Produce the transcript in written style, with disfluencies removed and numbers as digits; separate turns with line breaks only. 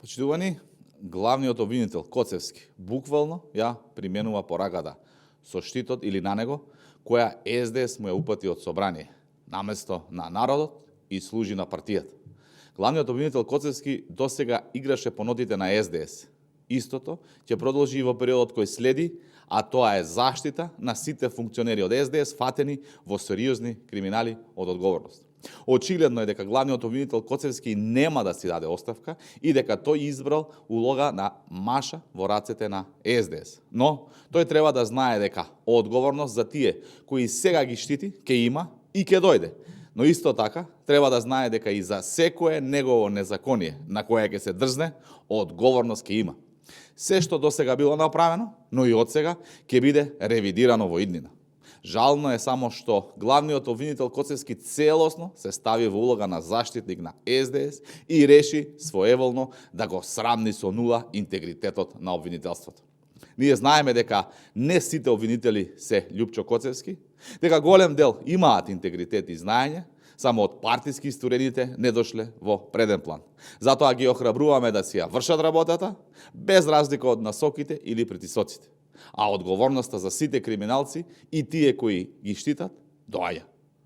Почитувани, главниот обвинител Коцевски буквално ја применува пораката со штитот или на него, која СДС му ја упати од собрание, наместо на народот и служи на партијата. Главниот обвинител Коцевски досега играше по нотите на СДС. Истото ќе продолжи и во периодот кој следи, а тоа е заштита на сите функционери од СДС фатени во сериозни криминали од одговорност. Очигледно е дека главниот обвинител Коцевски нема да си даде оставка и дека тој избрал улога на маша во рацете на СДС. Но тој треба да знае дека одговорност за тие кои сега ги штити ќе има и ќе дојде. Но исто така треба да знае дека и за секое негово незаконие на кое ќе се дрзне, одговорност ќе има. Се што досега било направено, но и одсега ќе биде ревидирано во иднина. Жално е само што главниот обвинител Коцевски целосно се стави во улога на заштитник на СДС и реши своеволно да го срамни со нула интегритетот на обвинителството. Ние знаеме дека не сите обвинители се Љупчо Коцевски, дека голем дел имаат интегритет и знаење, само од партиски истурените не дошле во преден план. Затоа ги охрабруваме да си ја вршат работата, без разлика од насоките или притисоците. А одговорноста за сите криминалци и тие кои ги штитат доаѓа.